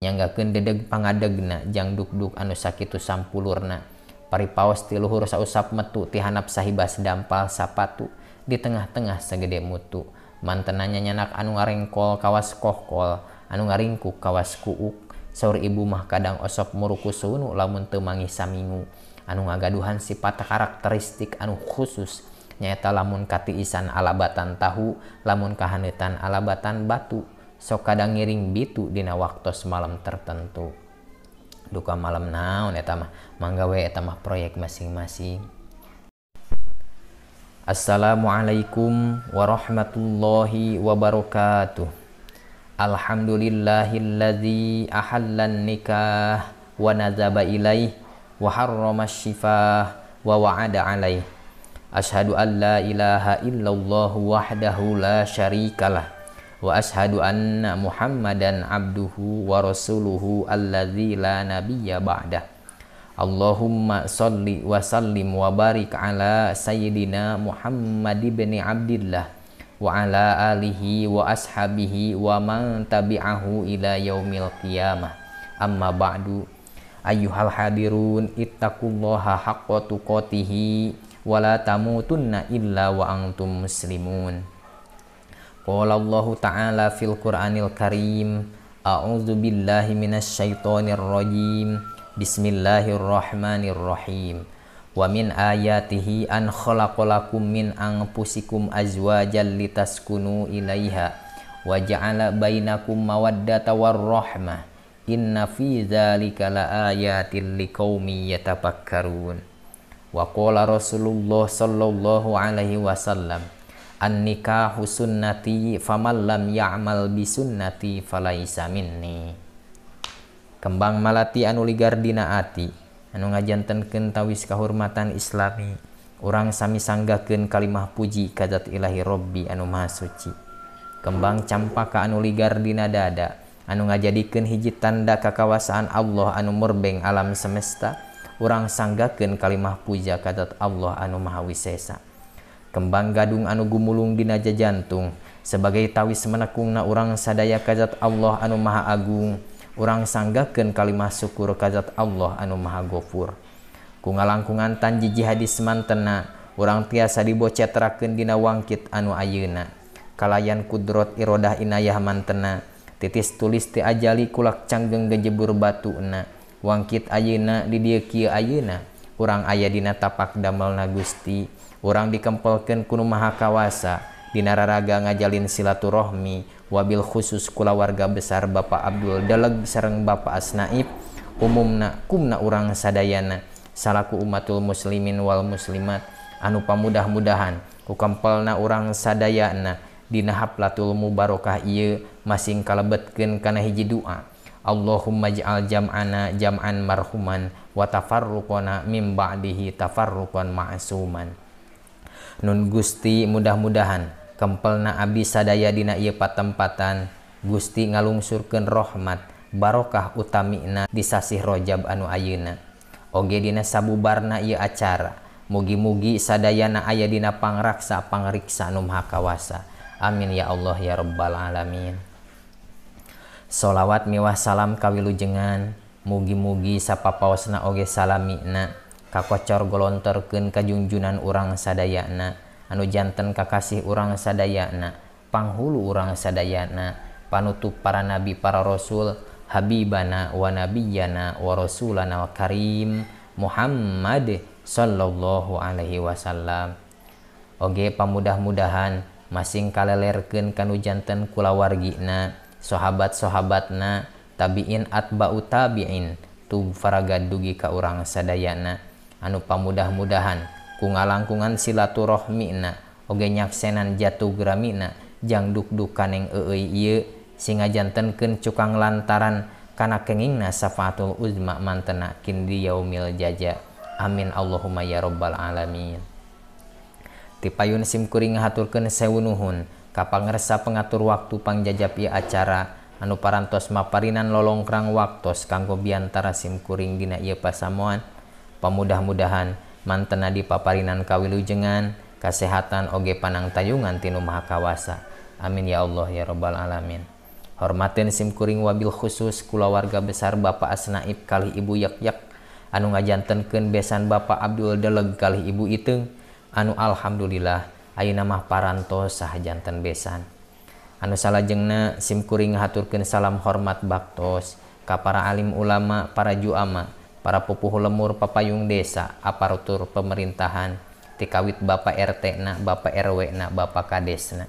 Nyanggakeun dedeg pangadegna jang dukduk anu sakitu sampulurna. Paripaos ti luhur sausap metu ti handap sahibas dampal sapatu di tengah-tengah sagede mutu. Mantena nyanyanak anu ngarengkol kawas kohkol, anu ngaringkuk kawas kuuk. Saur ibu mah kadang osok muruku sunu lamun teu manggih samingu. Anu ngagaduhan sifat karakteristik anu khusus nyaeta lamun katiisan alabatan tahu, lamun kahaneutan alabatan batu. Sok kadang ngiring bitu dina waktos malam tertentu. Duka malam naon eta mah, mangga we eta mah proyek masing-masing. Assalamualaikum warahmatullahi wabarakatuh. Alhamdulillahilladzi ahallan nikah wa nazaba ilaih wa harrama syifah wa wa'ada alaih. Asyhadu an la ilaha illallah wahdahu la syarikalah wa asyhadu anna Muhammadan abduhu wa rasuluhu alladzi la nabiyya ba'dah. Allahumma salli wa sallim wa barik ala sayyidina Muhammad ibn Abdillah wa ala alihi wa ashabihi wa man tabi'ahu ila yaumil qiyamah. Amma ba'du. Ayyuhal hadirun, ittaqullaha haqqa tuqatihi wa la tamutunna illa wa antum muslimun. Qala Allahu ta'ala fil Qur'anil Karim, a'udzu billahi minasy syaithanir rajim. Bismillahirrahmanirrahim. Wa min ayatihi an khalaqalakum min anfusikum azwajan litaskunu ilaiha wa ja'ala bainakum mawaddata warahmah. Inna fi dzalika laayatin liqaumin yatafakkarun. Wa qala Rasulullah sallallahu alaihi wasallam, an-nikahu sunnati faman lam ya'mal bi sunnati falaisa minni. Kembang malati anu ligar dina ati anu ngajantenkeun tawis kahormatan islami, urang sami sanggakeun kalimah puji ka zat ilahi Robbi anu maha suci. Kembang campaka anu ligar dina dada anu ngajadikeun hiji tanda kakawasaan Allah anu murbeng alam semesta, urang sanggakeun kalimah puja ka zat Allah anu maha wisesa. Kembang gadung anu gumulung dina jajantung sebagai tawis menekungna urang sadaya ka zat Allah anu maha agung, urang sanggakeun kalimah syukur ka zat Allah anu maha gofur. Ku ngalangkungan tanjiji hadis mantena urang tiasa dibocetrakeun dina wangkit anu ayeuna. Kalayan kudrot irodah inayah mantena titis tulis ti ajali kulak canggeng gejebur batuna. Wangkit ayeuna di dieu kieu ayeuna urang aya dina tapak damelna Gusti, urang dikempelkeun ku nu maha kawasa dina raraga ngajalin silaturahmi wabil khusus kulawarga besar Bapak Abdul Deleg sareng Bapak Asnaib, umumna kumna urang sadayana salaku umatul muslimin wal muslimat anu pamudah-mudahan ku kempelna urang sadayana dina haplatul mubarokah ieu masing kalebetkeun kana hiji doa. Allahumma ij'al jam'ana jam'an marhuman wa tafarruqana mim ba'dihi tafarruqan ma'suman. Nun Gusti mudah-mudahan kempelna abdi sadaya dina ieu patempatan Gusti ngalungsurkeun rahmat barokah utamina di sasih Rajab anu ayeuna. Oge dina sabubarna ieu acara mugi-mugi sadayana aya dina pangraksa pangriksa nu maha kawasa. Amin ya Allah ya rabbal alamin. Solawat miwah salam kawilujengan mugi-mugi sapapaosna oge salamina kakocor golontorkeun kajunjunan urang sadayana anu janten kakasih urang sadayana, panghulu urang sadayana, panutup para nabi para rasul, habibana wa nabiyana wa rasulana wa karim Muhammad sallallahu alaihi wasallam. Oge pamudah-mudahan masing kalelerkeun kanu janten kulawargina, sahabat-sahabatna, tabiin atba'u tabiin, tug faragad dugi ka urang sadayana anu pamudah-mudahan ku ngalangkungan silaturahmina oge nyaksenan jatugramina jang dukduk kaneng eueuy ieu sing ngajantenkeun cukang lantaran kana kengingna safaatul uzma mantena kindi yaumil jaja. Amin Allahumma ya rabbal alamin. Tipayun simkuring ngahaturkeun sewu nuhun ka pangersa pengatur waktu pangjajap ieu acara anu parantos maparinan lolongkrang waktos kanggo biantara simkuring dina ieu pasamuan. Pamudah-mudahan mantena dipaparinan kawilujengan kasehatan oge panangtayungan ti Nu Maha Kawasa. Amin ya Allah ya rabbal alamin. Hormateun simkuring wabil khusus kulawarga besar Bapak Asnaib kalih Ibu Yak-yak anu ngajantenkeun besan Bapak Abdul Deleg kalih Ibu Iteung anu alhamdulillah ayeuna mah parantos sah janten besan. Anu salajengna simkuring ngahaturkeun salam hormat baktos ka para alim ulama, para juama, para pupuh lemur papayung desa, aparatur pemerintahan tikawit Bapak RT na, Bapak RW na, Bapak Kades na.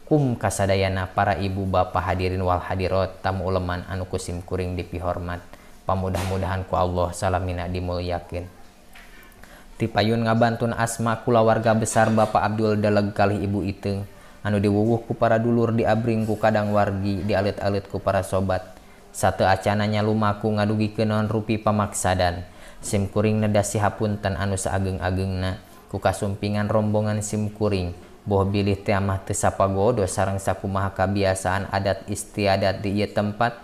Kum kasadayana para ibu bapak hadirin wal hadirat tamu uleman anu ku simkuring dipihormat. Pamudah-mudahan ku Allah salamina dimulyakeun. Tipayun ngabantun asma kulawarga besar Bapak Abdul Deleg kalih Ibu Iteung anu diwuwuh ku para dulur diabring ku kadang wargi dialit-alit ku para sobat. Satu acananya lumaku ngadugikeun naon rupi pamaksadan. Simkuring nedasi hapunten anu saageng-agengna ku kasumpingan rombongan simkuring. Boh bilih teh mah teu sapagodo sareng sakumaha kabiasaan adat istiadat di ieu tempat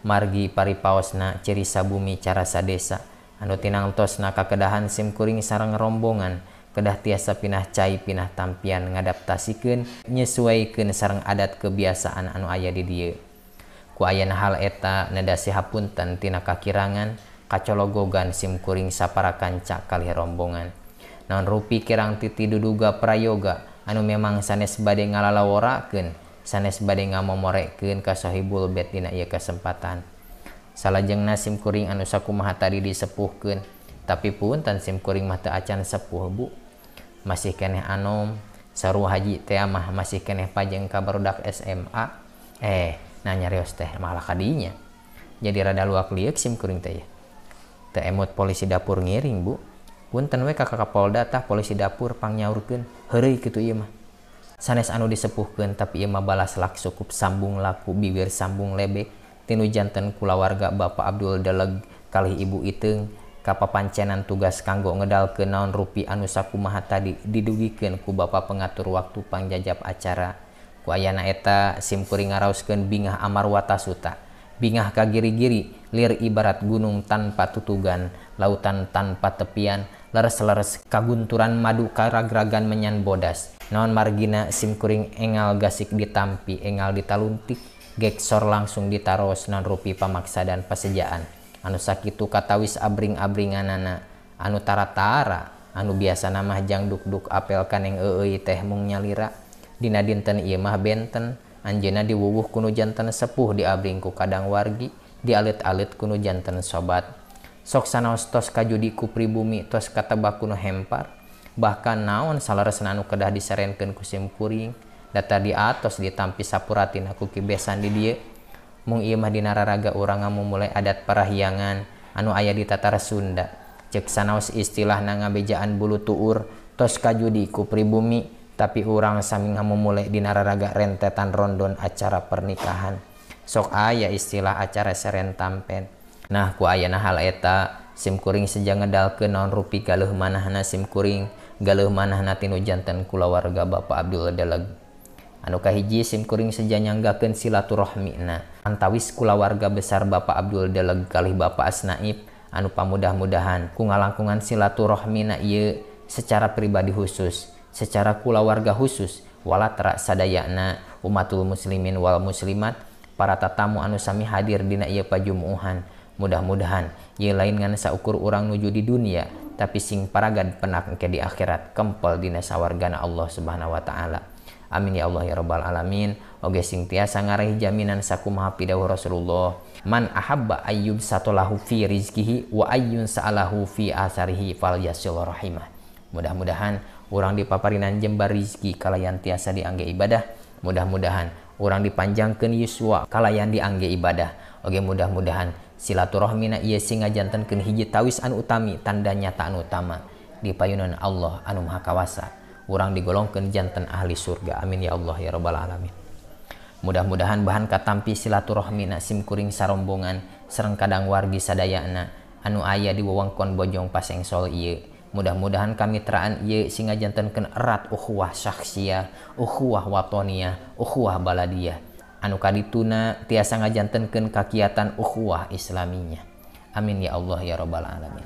margi paripaosna ciri sabumi cara sadesa anu tinangtosna kakedahan simkuring sareng rombongan kedah tiasa pinah cai pinah tampian ngadaptasikeun nyesuaikeun sareng adat kebiasaan anu aya di dieu. Ku ayana hal eta nedasi hapunten tina kakirangan kacologogan simkuring sapara kanca kalih rombongan. Naon rupi kirang titi duduga prayoga anu memang sanes bade ngalalaworakeun sanes bade ngamomorekeun ka sahibul bait dina ieu kesempatan. Salajengna simkuring anu sakumaha tadi disepuhkeun tapi punten simkuring mah teu acan sepuh bu, masih keneh anom sarua haji teh mah masih keneh pajeng ka barudak SMA. Nah nyarios teh malah kadinya jadi rada luak lieuk simkuring teh ya. Teu emut polisi dapur ngiring bu, punten we ka Kapolda tah polisi dapur pangyaurkeun heureuy kitu ieu mah. Sanes anu disepuhkeun tapi ieu mah balas lak sukup sambung laku bibir sambung lebek tinu janten kulawarga Bapak Abdul Deleg kalih Ibu Iteung kapapancenan tugas kanggo ngedalkeun naon rupi anu sakumaha tadi didugikeun ku Bapak pengatur waktu pangjajab acara. Ku ayana eta simkuring ngaraoskeun bingah amar watasuta, bingah ka giri-giri lir ibarat gunung tanpa tutugan, lautan tanpa tepian, leres-leres kagunturan madu karagragan menyan bodas. Naon margina simkuring engal gasik ditampi, engal ditaluntik, geksor langsung ditaros naon rupi pamaksadan pasejaan. Anu sakitu katawis abring-abringanana, anu tara-tara, anu biasana mah jang duk-duk apel kaneng eueuy teh mung nyalira. Dina dinten ieu mah benten, anjeunna diwuwuh kunu janten sepuh diabring ku kadang wargi, dialit-alit kunu janten sobat. Sok sanaos tos kajudi ku pribumi tos katebak kuno hempar, bahkan naon saleresna anu kedah diserenkeun ku simkuring data diatos ditampi sapuratina ku kibesan di dieu. Mung ieu mah dina raraga urang ngamumule adat parahyangan anu aya di tatar Sunda. Ceuk sanaos istilahna ngabejaan bulu tuur tos kajudi ku pribumi, tapi urang sami ngamumule dina raraga rentetan rondon acara pernikahan. Sok aya istilah acara seren tampen. Nah ku ayana hal eta simkuring seja ngedalkeun naon rupi galeuh manahna simkuring galeuh manahna tinu janten kulawarga Bapak Abdul Deleg. Anu kahiji simkuring seja nyanggakeun silaturahmina antawis kulawarga besar Bapak Abdul Deleg kalih Bapak Asnaib anu pamudah-mudahan ku ngalangkungan silaturahmina ieu secara pribadi khusus, secara kulawarga khusus walatra sadayana umatul muslimin wal muslimat para tatamu anu sami hadir dina ieu pajumuhan. Mudah-mudahan ieu lain ngan saukur urang nuju di dunia tapi sing paragad penak engke di akhirat kempel dina sawargana Allah Subhanahu wa taala. Amin ya Allah ya rabbal alamin. Oge sing tiasa ngaraih jaminan sakumaha pidawuh Rasulullah, man ahabba ayyub satolahu fi rizkihi wa ayyun sa'alahu fi asarihi falyasil rahimah. Mudah-mudahan urang dipaparinan jembar rizki kalayan tiasa diangge ibadah. Mudah-mudahan urang dipanjangkeun yuswa kalayan diangge ibadah. Oge mudah-mudahan silaturahmina ieu sing ngajantenkeun hiji tawis anu utami tanda nyata anu utama di payunan Allah anu Maha Kawasa. Urang digolongkeun janten ahli surga. Amin ya Allah ya rabbal alamin. Mudah-mudahan bahan katampi silaturahmina simkuring sarombongan sareng kadang wargi sadayana anu aya di wewengkon Bojong Pasengsol ieu. Mudah-mudahan kamitraan ieu sing ngajantenkeun erat ukhuwah syakhsiyah, ukhuwah watoniyah, ukhuwah baladiyah. Anu kadituna tiasa ngajantenkeun kakiatan ukhuwah islaminya. Amin ya Allah ya rabbal alamin.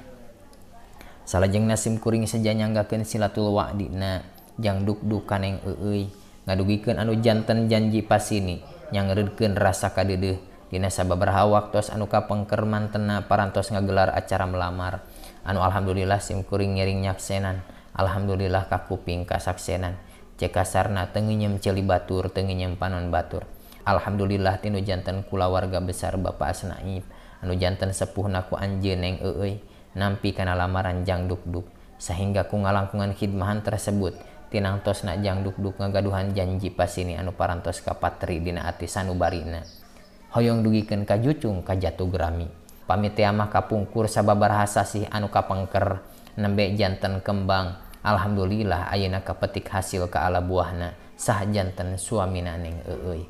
Salajengna simkuring seja nyanggakeun silatul wa'dina jang duk-duk kaneng eueuy ngadugikeun anu janten janji pasini Nyangreudkeun rasa kadeudeuh dina sababaraha waktos anu kapengker mantena parantos ngagelar acara melamar. Anu alhamdulillah sim kuring ngiring nyaksenan. Alhamdulillah kakuping kasaksenan. Cek kasarna teu nginyeum ceuli batur, teu nginyeum panon batur. Alhamdulillah tinu janten kulawarga besar Bapak Asnaib anu janten sepuhna ku anjeun Neng Eueuy nampi kana lamaran Jang Dukduk sahingga ku ngalangkungan khidmahan tersebut tinangtosna Jang Dukduk ngagaduhan janji pasini anu parantos kapatri dina ati sanubarina. Hoyong dugikeun ka jucung ka jatuh gerami. Pamit teh mah kapungkur sababaraha sasih anu kapengker nembe janten kembang. Alhamdulillah ayeuna kapetik hasil ka ala buahna sah janten suamina Neng Eueuy.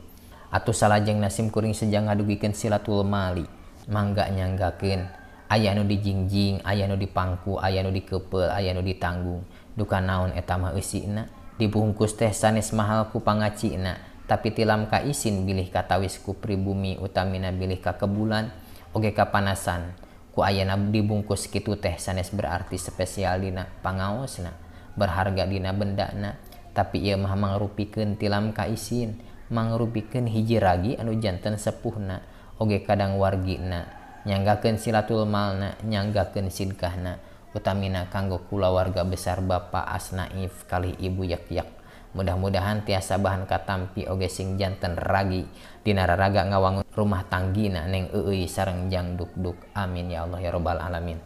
Atuh salajengna sim kuring sejang ngadugikeun silatul mali mangga nyanggakeun aya nu dijingjing, aya nu dipangku, aya nu dikeupel, aya nu ditanggung. Duka naon eta mah eusina dibungkus teh sanes mahal ku pangacina tapi tilam ka isin bilih katawis ku pribumi utamina bilih ka kebulan oge kapanasan ku ayana dibungkus kitu teh sanes berarti spesial dina pangaosna berharga dina bendana tapi ieu mah mangrupikeun tilam ka isin mangrupikeun hiji ragi anu janten sepuhna oge kadang wargina nyanggakeun silatul malna nyanggakeun sidkahna utamina kanggo kulawarga besar Bapak Asnaif kalih Ibu Yak-yak. Mudah-mudahan tiasa bahan katampi oge sing janten ragi dina raraga ngawangun rumah tanggina Neng Eueuy sareng Jang Dukduk. Amin ya Allah ya robbal alamin.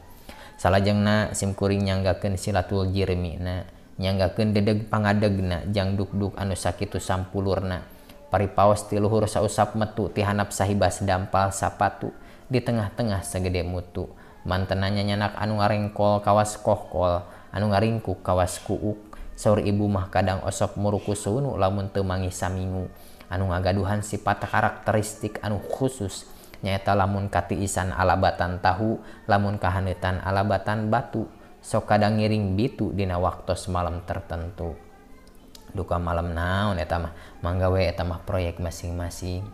Salajengna sim kuring nyanggakeun silatul jirmina nyanggakeun dedeg pangadegna Jang Dukduk anu sakitu sampulurna paripaos ti luhur sausap metu ti handap sahibas dampal sapatu di tengah-tengah sagede mutu mantena nyanyanak anu ngarengkol kawas kohkol anu ngaringkuk kawas kuuk. Saur ibu mah kadang osok muruku sunu lamun teu manggih samingu anu ngagaduhan sifat karakteristik anu khusus nyaeta lamun katiisan alabatan tahu lamun kahaneutan alabatan batu sok kadang ngiring bitu dina waktos malam tertentu. Duka malam naon eta mah mangga we eta mah proyek masing-masing.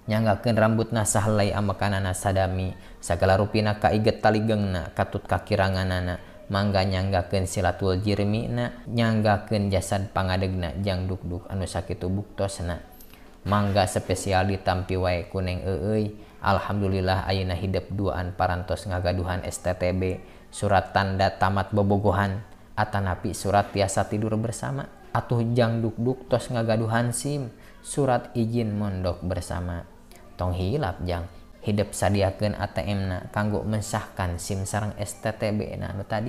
Nyanggakeun rambutna sahelai amekanana sadami sagala rupina kaiget taligengna katut kakiranganana mangga nyanggakeun silatul jirmina nyanggakeun jasad pangadegna Jang Dukduk anu sakitu buktosna mangga spesial ditampi wae ku Neng Eueuy. Alhamdulillah ayeuna hidep duaan parantos ngagaduhan STTB surat tanda tamat bobogohan atanapi surat tiasa tidur bersama. Atuh Jang Dukduk tos ngagaduhan SIM surat izin mondok bersama. Tong hilap Jang hidep sadiakeun ATM na kanggo mensahkan SIM sareng STTB na anu tadi.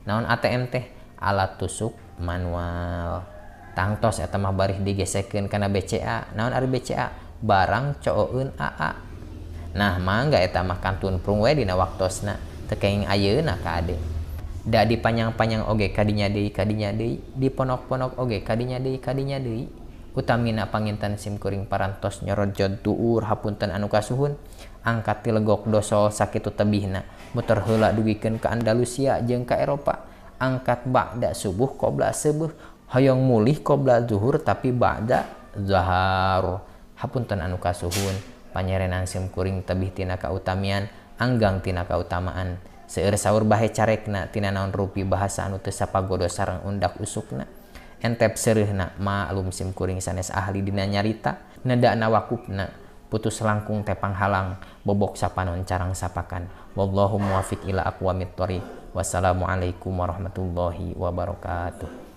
Naon ATM teh? Alat tusuk manual. Tangtos eta mah barih digesekeun kana BCA. Naon ari BCA? Barang cooeun AA. Nah mangga eta mah kantun prung we dina waktosna teu kenging ayeuna ka ade. Da dipanyang-panyang oge kadinya deui, diponok-ponok oge kadinya deui, kadinya deui. Utamina panginten sim kuring parantos nyorojod tuur hapunten anu kasuhun angkat ti legok dosol sakitu tebihna muter heula dugikeun ka Andalusia jeung ka Eropa angkat ba'da subuh qobla subuh hoyong mulih qobla zuhur tapi ba'da zahar hapunten anu kasuhun panyerenan sim kuring tebih tina kautamian anggang tina kautamaan seueur saur bahe carekna tina naon rupi bahasa anu teu sapagodo sareng undak usukna entep seureuhna maklum sim kuring sanes ahli dina nyarita nedakna wakupna putus langkung teh panghalang bobok sapanon carang sapakan. Wallahu muwafiq ila aqwamit thoriq. Wassalamualaikum warahmatullahi wabarakatuh.